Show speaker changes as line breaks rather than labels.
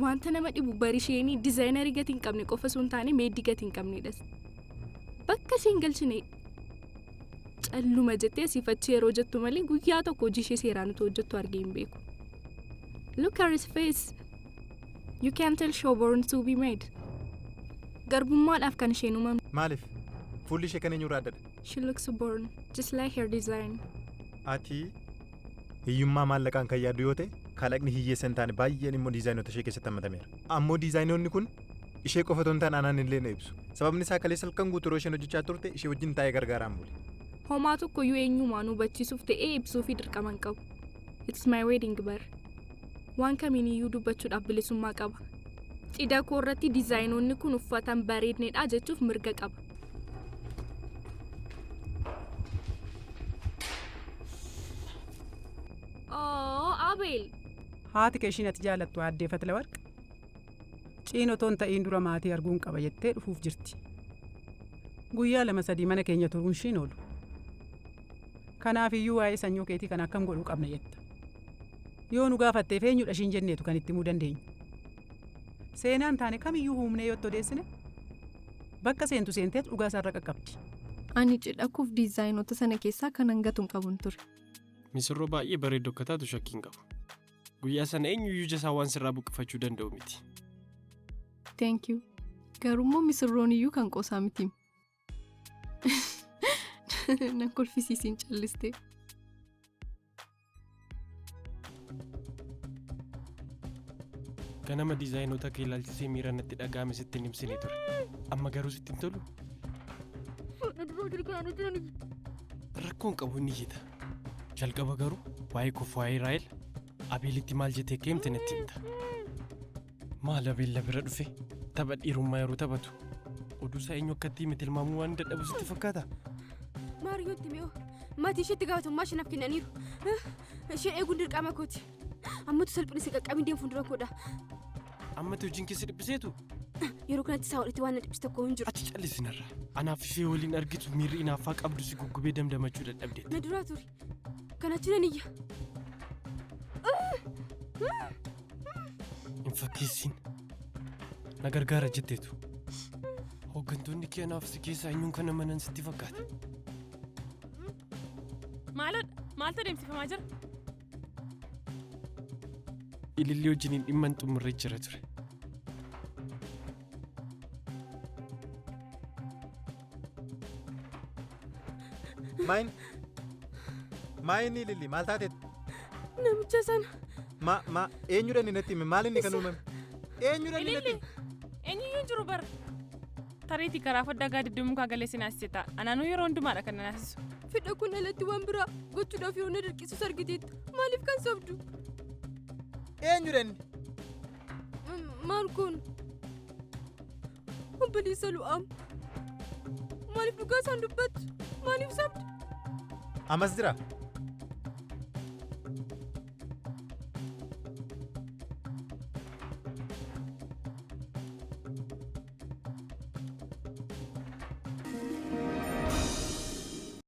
Wanta nama dhibu bari isheenii dizaayinerii gatii hin qabne qofa osoo hin taane meeddii gatii hin qabnedhas. Bakka isheen galchine calluma jettee asiif achi yeroo jettu malee guyyaa tokko hojii ishee seeraan utuu hojjettu argee hin beeku. Look at his face. You can tell she born to be made. Garbummaadhaaf kan isheen uumamte.
Maaliif? Fuulli ishee kan eenyurraa addadha?
She looks born just like her design.
Ati hiyyummaa maallaqaan kan yaaddu yoo ta'e, kalaqni hiyyeessa hin taane baay'een immoo diizaayinoota ishee keessatti hammatameera. Ammoo diizaayinoonni kun ishee qofa otoo hin taane anaan illee na ibsu. Sababni isaa kaleessa halkan guutuu yeroo isheen hojjechaa turte ishee wajjin taa'ee gargaaraan bule.
Homaa tokkoyyuu eenyumaan hubachiisuuf ta'ee ibsuu fi dirqama hin qabu. It's my wedding bar. Waan kamiiniyyuu dubbachuudhaaf bilisummaa qaba. Cidha koo irratti diizaayinoonni kun uffatan bareedneedha jechuuf mirga qaba. Oh, Abeel!
Haati kee ishiin ati jaalattu aaddee Fatlawarq ciin otoo hin ta'iin dura maatii arguun qaba jettee dhufuuf jirti. Guyyaa lama sadii mana keenya turuun ishiin oolu. Kanaaf iyyuu waa'ee sanyoo keetii kana akkam godhuu qabna jetta. Yoo nu gaafatteef eenyudha ishiin jenneetu kan itti himuu dandeenyu. Seenaan taane kamiyyuu huumnee yoo itti odeessine bakka seentu seenteet dhugaa isaarra qaqqabdi.
Ani cidha koof diizaayinoota sana keessaa kanan gatu hin qabun ture.
Misirroo baay'ee bareeddu akka taatu shakkii hin qabu. Guyyaa sana eenyuyyuu ija isaa waan sirraa buqqifachuu danda'u miti.
Thank you. Garuummoo misirroon iyyuu kan qoosaa mitiim. Nan kolfisiisiin callistee.
Ganama diizaayinoota kee ilaalchisee miira natti dhaga'ame sitti hin ibsine ture. Amma garuu sitti hin tolu? Rakkoon qabu inni iyyita. Jalqaba garuu waa'ee koof waa'ee Raahel Abeelitti maal jettee akka himte natti himta. Maal Abeel na bira dhufe tapha dhiirummaa yeroo taphatu oduu isaa eenyu akka itti hime tilmaamuu waan dadhabu sitti fakkaata?
Maariyyootti mi'oo maatii isheetti gaafatamummaa ishee naaf kennaniiru. Ishee eeguun dirqama kooti. Ammatu salphina si qaqqabin deemu fuuldura koodha.
Ammatti hojiin kee si dhiphiseetu?
Yeroo kanatti isaa olitti waan na dhiphisu tokko hin jiru.
Ati callisi narraa. Anaaf ishee waliin argitu miirri inaaffaa qabdu si guggubee damdamachuu dadhabdeetta.
Na duraa turi. Kanachi nan iyya.
Hin fakkeessin. Na gargaara jetteetu. Hooggantoonni kee anaaf si keessaa eenyuun kan amanan sitti fakkaata?
Maalodha? Maaltu adeemsifamaa jira?
Ilillii wajjiniin dhimma hin xumurre jira ture.
Maayin Maayin Ililli maal taateet?
Namicha sana.
Ma ma eenyudha inni natti hime maal inni kan uumame? Eenyudha inni natti
Ililli!
hime?
Eenyuyyuu hin jiru bara. Tariitii karaa foddaa gaaddidduu mukaa galee si naasise ta'a. Anaanuu yeroo hundumaadha kan na naasisu.
Fedha kun alatti waan biraa gochuudhaaf yoo na dirqisiisu argiteetta. Maaliif kan sobdu?
Eenyudha inni?
Maal kun? Obboleessa Lu'aam. Maaliif dhugaa isaan dubbattu? Maaliif sobdu?
Amas jira?